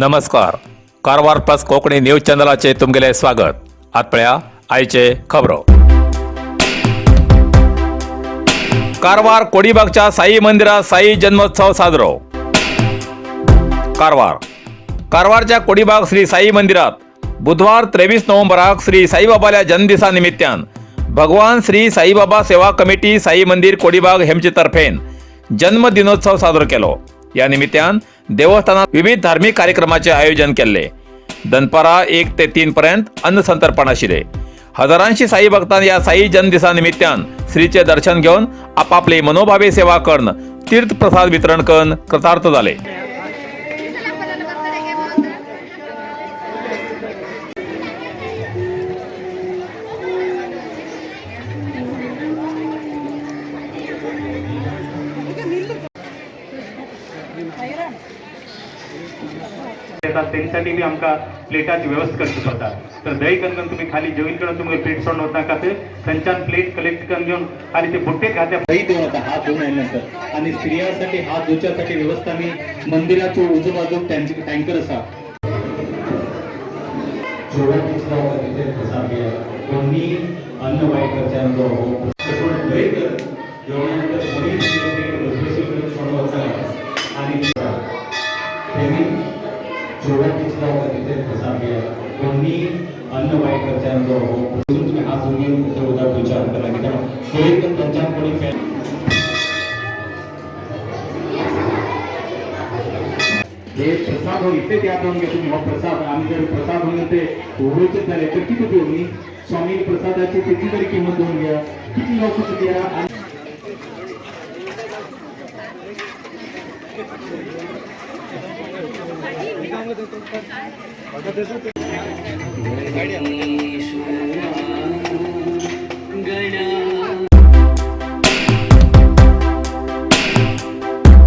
नमस्कार, Karwar plus Konkani news चॅनलाचे तुमगेले स्वागत. आत पळया आयचे खबरो. कारवार कोडीबागच्या साई मंदिरात साई जन्मोत्सव साजरो. कारवार कारवारच्या कोडीबाग श्री साई मंदिरात बुधवार 23 नोव्हेंबराक श्री साईबाबाल्या जन्मदिसा निमित्तान भगवान श्री साईबाबा सेवा कमिटी साई मंदिर कोडीबाग हेमचे तर्फेन जन्मदिनोत्सव साजरो केलो. या निमित्तान देवस्थानात विविध धार्मिक कार्यक्रमाचे आयोजन केल्ले. दनपारा 1 ते 3 पर्यंत अन्नसंतर्पण आशिल्ले. हजारांशी साई भक्तांनी या साई जन्मदिसा निमित्तान श्रीचे दर्शन घेवन आपापली मनोभावे सेवा करून तीर्थप्रसाद वितरण करून कृतार्थ झाले. येतात त्यांच्यासाठी बी आमकां प्लेटाची व्यवस्था करची पडटा. तर दही करून तुम्ही खाली जेवण करून तुमकां प्लेट सोडून वचनाका, ते थंयच्यान प्लेट कलेक्ट करून घेवन खाली ते बुट्टेक घातल्या. दही देऊन होता हात धुवून आल्यानंतर आणि स्त्रियांसाठी हात धुवच्यासाठी व्यवस्था मी मंदिराच्या उजू बाजूक त्यांची टँकर असा. जेवण तिसरा होता तिथे प्रसाद घ्या. कोणी अन्न वाईट करच्यान हो दही कर जेवणानंतर कोणी सोडून वचनाका आणि त्यांनी जेवण तिसरा होता तिथे प्रसाद घ्या. कोणी अन्न वाईट करच्यान हो तुम्ही हात धुवून घेऊन तिथे उदक विचार करा की त्यामुळे तर त्यांच्या कोणी हे प्रसाद हो इथे त्या दोन घेतो हो प्रसाद. आणि जर प्रसाद होऊन ते उभेचे झाले तर किती उपयोग नाही. स्वामी प्रसादाची किती तरी किंमत देऊन घ्या, किती लोक द्या आणि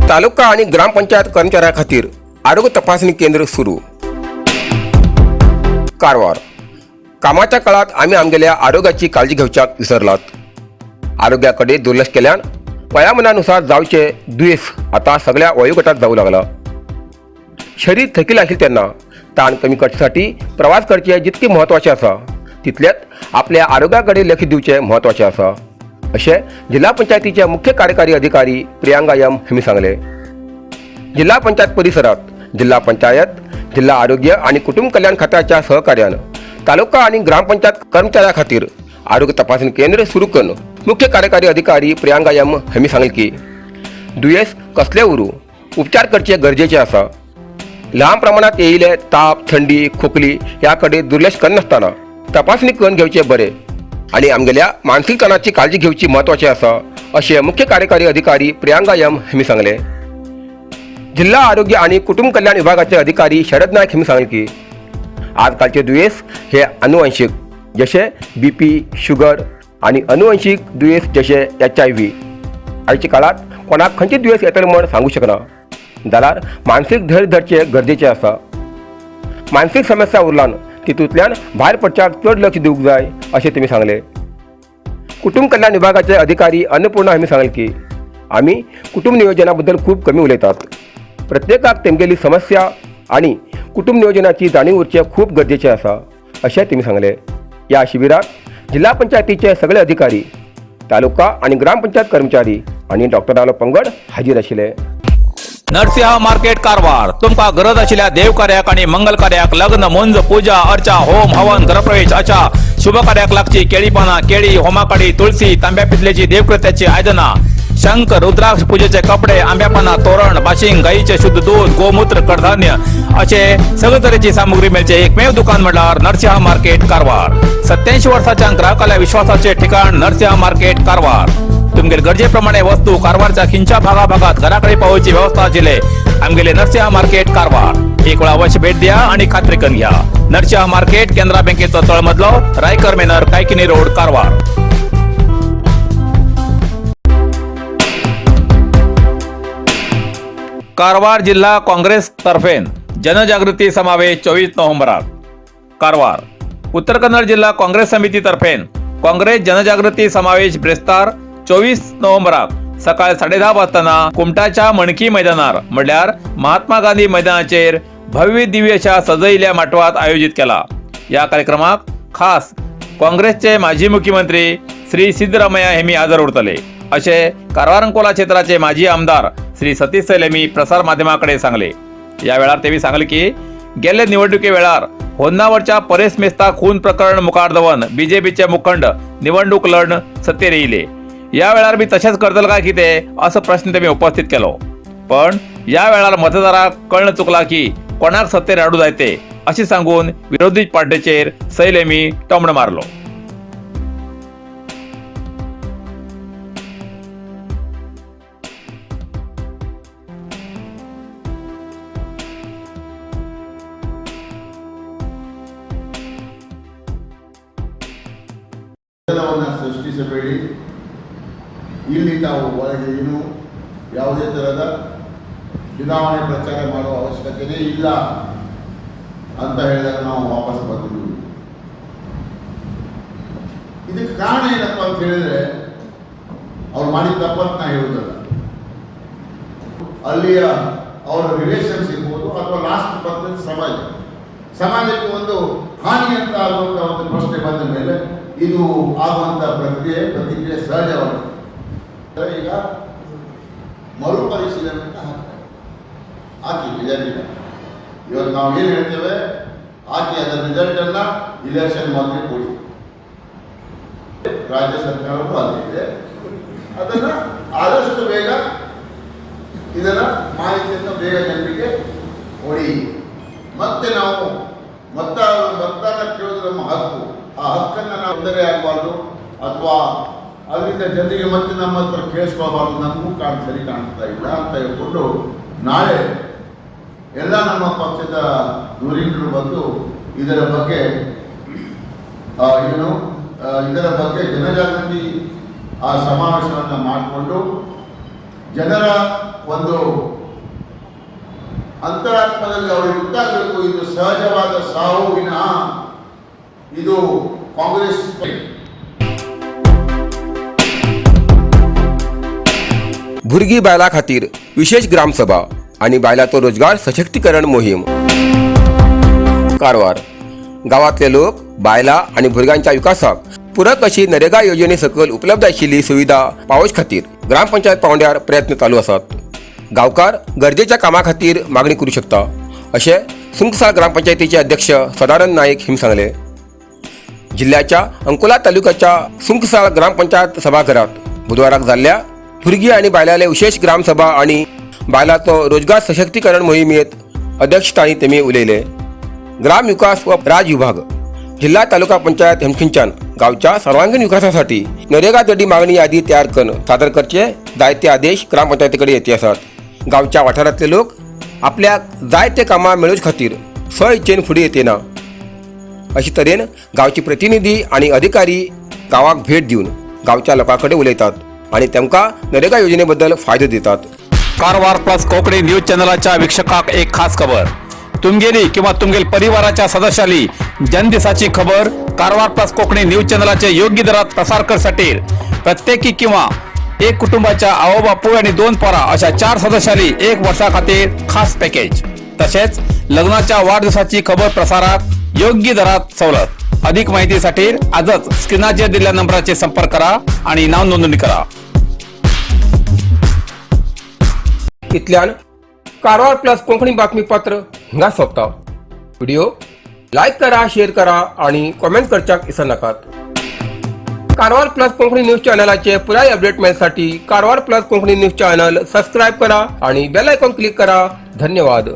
तालुका आणि ग्रामपंचायत कर्मचाऱ्यांखातीर आरोग्य तपासणी केंद्र सुरू. कारवार. कामाच्या काळात आम्ही आमगेल्या आरोग्याची काळजी घेवच्याक विसरलात. आरोग्याकडे दुर्लक्ष केल्यान वयामानानुसार जावचे दुयेंस आता सगळ्या वयोगटात जाऊ लागला. शरीर थकील आशिल्लें तेन्ना ताण कमी करच्यासाठी प्रवास करचे जितके म्हत्वाचे आसा तितलेच आपल्या आरोग्याकडे लक्ष दिवचें म्हत्वाचें आसा, अशें जिल्हा पंचायतीचे मुख्य कार्यकारी अधिकारी प्रियांका यम हांणी सांगलें. जिल्हा पंचायत परिसरात जिल्हा पंचायत, जिल्हा आरोग्य आणि कुटुंब कल्याण खात्याच्या सहकार्यानं तालुका आणि ग्रामपंचायत कर्मचाऱ्या खातीर आरोग्य तपासणी केंद्र सुरू करून मुख्य कार्यकारी अधिकारी प्रियांका यम हांणी सांगलें की दुयेंस कसलें उरूं उपचार करचे गरजेचे आसा. लहान प्रमाणात येयिल्ले ताप, थंडी, खोकली ह्या कडेन दुर्लक्ष करनासतना तपासणी करून घेवचे बरे आणि आमगेल्या मानसीक तणाची काळजी घेवची म्हत्वाची आसा, अशें मुख्य कार्यकारी अधिकारी प्रियांका यम हांणी सांगलें. जिल्हा आरोग्य आणि कुटुंब कल्याण विभागाचे अधिकारी शरद नायक हांणी सांगलें की आजकालचे दुयेंस हे अनुवंशीक जशे बीपी, शुगर आणि अनुवंशीक दुयेंस जशे HIV. आयच्या काळात कोणाक खंयचे दुयेंस येतलें म्हण सांगू शकना, जाल्यार मानसीक धैर्य धरचें गरजेचें आसा. मानसीक समस्या उरलान तितूंतल्यान भायर पडच्याक चड लक्ष दिवंक जाय, अशें तेमी सांगलें. कुटुंब कल्याण विभागाचे अधिकारी अन्नपूर्णा हांणी सांगलें की आमी कुटुंब नियोजना बद्दल खूब कमी उलयतात. प्रत्येकाक तेमगेली समस्या आणि कुटुंब नियोजनाची जाणीव उरचें खूब गरजेचें आसा, अशें तेमी सांगलें. ह्या शिबिराक जिल्हा पंचायतीचे सगळे अधिकारी, तालुका आणि ग्रामपंचायत कर्मचारी आणि डॉक्टरांलो पंगड हाजीर आशिल्ले. नरसिंह मार्केट कारवार. तुमकां गरज आशिल्ल्या देव कार्याक आणि मंगल कार्याक, लग्न, मुंज, पूजा अर्चा, होम हवन, गृहप्रवेश अशा शुभ कार्याक लागची केळी पानां, केळी, होमाकाडी, तुळसी, तांब्या पितलेची देवकृत्याची आयदनां, शंख, रुद्राक्ष, पूजेचे कपडे, आंब्या पानां, तोरण, बाशिंग, गाईचे शुद्ध दूध, गोमूत्र, कडधान्य असे सगळे तरेची सामुग्री मेळचे एकमेव दुकान म्हणल्यार नरसिंह मार्केट कारवार. 87 वर्साच्या ग्राहकाल्या विश्वासाचे ठिकाण नरसिंह मार्केट कारवार. तुमगेले गरजेप्रमाणे वस्तू कारवारच्या खिंच्या भागा भागात घराकडे पावोवची व्यवस्था आशिल्ले आमगेले नरसिंह मार्केट कारवार. एक वेळा अवश्य भेट द्या आणि खात्री करून घ्या. नरसिंह मार्केट, केनरा बँकेचो तळमजलो, रायकर मेनर, कायकिनी रोड, कारवार. कारवार जिल्हा काँग्रेस तर्फेन जनजागृती समावेश 24 नोव्हेंबराक. कारवार. उत्तर कन्नड जिल्हा काँग्रेस समितीतर्फेन काँग्रेस जनजागृती समावेश ब्रेस्तार 24 नोव्हेंबराक सकाळी 10:30 वाजताना कुमटाच्या मणकी मैदानार म्हणल्यार महात्मा गांधी मैदानाचेर भव्य दिव्य अशा सजयिल्ल्या माटवात आयोजित केला. या कार्यक्रमाक खास काँग्रेसचे माजी मुख्यमंत्री श्री सिद्धरामय्या हेमी हजर उरतले, असे कारवार अंकोला क्षेत्राचे माजी आमदार श्री सतीश सैल हेमी प्रसार माध्यमाकडे सांगले. या वेळार तेमी सांगले की गेल्ले निवडणुके वेळार होन्नावरच्या परेश मेस्ता खून प्रकरण मुखार दवन बीजेपीचे मुखंड निवडणूक लढ सत्तेर येयले. या वेळार बी तशेंच करतले काय कितें, असो प्रश्न तेमी उपस्थित केलो. पण या वेळार मतदाराक कळण चुकला की कोणाक सत्तेर हाडू जाय ते, अशें सांगून विरोधी पार्टीचेर सैल हेमी टोमणो मारलो. ಗೊಂದಲವನ್ನು ಸೃಷ್ಟಿಸಬೇಡಿ. ಇಲ್ಲಿ ತಾವು ಒಳಗೆ ಏನು ಯಾವುದೇ ಥರದ ಚುನಾವಣೆ ಪ್ರಚಾರ ಮಾಡುವ ಅವಶ್ಯಕತೆಯೇ ಇಲ್ಲ ಅಂತ ಹೇಳಿದಾಗ ನಾವು ವಾಪಸ್ ಬಂದಿದ್ದೀವಿ. ಇದಕ್ಕೆ ಕಾರಣ ಏನಪ್ಪ ಅಂತ ಹೇಳಿದ್ರೆ, ಅವ್ರು ಮಾಡಿದ ತಪ್ಪಂತ ನಾ ಹೇಳುವುದಲ್ಲ. ಅಲ್ಲಿಯ ಅವರ ರಿಲೇಷನ್ಸ್ ಇರ್ಬೋದು ಅಥವಾ ಲಾಸ್ಟ್ ಬಂದ ಸಮಾಜ, ಸಮಾಜಕ್ಕೆ ಒಂದು ಹಾನಿ ಅಂತ ಆಗುವಂಥ ಒಂದು ಪ್ರಶ್ನೆ ಬಂದ ಮೇಲೆ ಇದು ಆಗುವಂಥ ಪ್ರತಿಕ್ರಿಯೆ ಸಹಜವಾಗಿದೆ. ಈಗ ಮರುಪರಿಶೀಲನೆಯನ್ನು ಹಾಕ್ತಾರೆ, ಹಾಕಿ ಬೇಜಾರಿಲ್ಲ. ಇವತ್ತು ನಾವು ಏನು ಹೇಳ್ತೇವೆ, ಹಾಕಿ, ಅದರ ರಿಸಲ್ಟನ್ನು ಇಲೆಕ್ಷನ್ ಮೊದಲೇ ಕೊಡಿ. ರಾಜ್ಯ ಸರ್ಕಾರವೂ ಅದೇ ಇದೆ. ಅದನ್ನು ಆದಷ್ಟು ಬೇಗ ಇದರ ಮಾಹಿತಿಯನ್ನು ಬೇಗ ಜನರಿಗೆ ಕೊಡಿ. ಮತ್ತೆ ನಾವು ಮತದಾನ ಕೇಳೋದು ನಮ್ಮ ಹಕ್ಕು. ಆ ಹಕ್ಕನ್ನು ನಾವು ತೊಂದರೆ ಆಗಬಾರ್ದು ಅಥವಾ ಅದರಿಂದ ಜನರಿಗೆ ಮತ್ತೆ ನಮ್ಮ ಹತ್ರ ಕೇಳಿಸ್ಕೋಬಾರ್ದು. ನಮಗೂ ಸರಿ ಕಾಣಿಸ್ತಾ ಇಲ್ಲ ಅಂತ ಹೇಳ್ಕೊಂಡು ನಾಳೆ ಎಲ್ಲ ನಮ್ಮ ಪಕ್ಷದ ಧುರೀಣರು ಬಂದು ಇದರ ಬಗ್ಗೆ ಏನು ಇದರ ಬಗ್ಗೆ ಜನಜಾಗೃತಿ ಆ ಸಮಾವೇಶವನ್ನು ಮಾಡಿಕೊಂಡು ಜನರ ಒಂದು ಅಂತರಾತ್ಮದಲ್ಲಿ ಅವರಿಗೆ ಗೊತ್ತಾಗಬೇಕು, ಇದು ಸಹಜವಾದ ಸಾವು ವಿನಃ ಇದು ಕಾಂಗ್ರೆಸ್ भुरगीं बायलां खातीर विशेष ग्रामसभा आनी बायलांचो रोजगार सशक्तीकरण मोहीम. कारवार गांवांतले लोक, बायलां आनी भुरग्यांच्या विकासाक पुरक अशी नरेगा योजने सकयल उपलब्ध आशिल्ली सुविधा पावोवचे खातीर ग्रामपंचायत पावंड्यार प्रयत्न चालू आसात. गांवकार गरजेच्या कामा खातीर मागणी करूं शकता, अशें सुंकसाळ ग्रामपंचायतीचे अध्यक्ष सदानंद नाईक हिम सांगले. जिल्ह्याच्या अंकोला तालुक्याच्या सुंकसाळ ग्रामपंचायत सभाघरात बुधवाराक जाल्ल्या भुरगीं आनी बायलांले विशेष ग्रामसभा आनी बायलांचो रोजगार सशक्तीकरण मोहिमेत अध्यक्षतानी तेमी उलयले. ग्राम विकास व राज विभाग, जिल्हा तालुका पंचायत हेमखिंचान गावच्या सर्वांगीण विकासासाठी नरेगा जडी मागणी यादी तयार करून सादर करचे जायते आदेश ग्रामपंचायतीकडे येते आसात. गावच्या वाठारांतले लोक आपल्याक जाय ते कामां मेळोवचे खातीर स्व इच्छेन फुडें येते ना, अशे तरेन गांवचे प्रतिनिधी आनी अधिकारी गांवाक भेट दिवन गांवच्या लोकां कडेन उलयतात आनी तांकां नरेगा योजने बद्दल फायदो दितात. कारवार प्लस कोकणी न्यूज चॅनलाच्या वीक्षकाक एक खास खबर. तुमगेली किंवा तुमगेल परिवाराच्या सदस्याली जन्मदिसाची खबर कारवार प्लस कोकणी न्यूज चॅनलाचे योग्य दरात प्रसार करसाठी प्रत्येकी किंवा एक कुटुंबाच्या आवो बापूय आणि दोन पोरा अशा चार सदस्याली एक वर्षा खातीर खास पॅकेज, तसेच लग्नाच्या वाढदिवसाची खबर प्रसारात योग्य दरात सवलत. अधिक माहितीसाठी आजच स्क्रीनाचेर दिलेल्या नंबराचे संपर्क करा आणि नाव नोंदणी करा. इतल्यान कारवार प्लस कोंकणी बातमीपत्र हिंगा सोंपता. व्हिडिओ लायक करा, शेअर करा आणि कॉमेंट करच्याक विसरनाकात. कारवार प्लस कोंकणी न्यूज चॅनलाचे पुराय update मेळसाठी Karwar plus Konkani news channel subscribe करा आणि बेल आयकॉन क्लिक करा. धन्यवाद.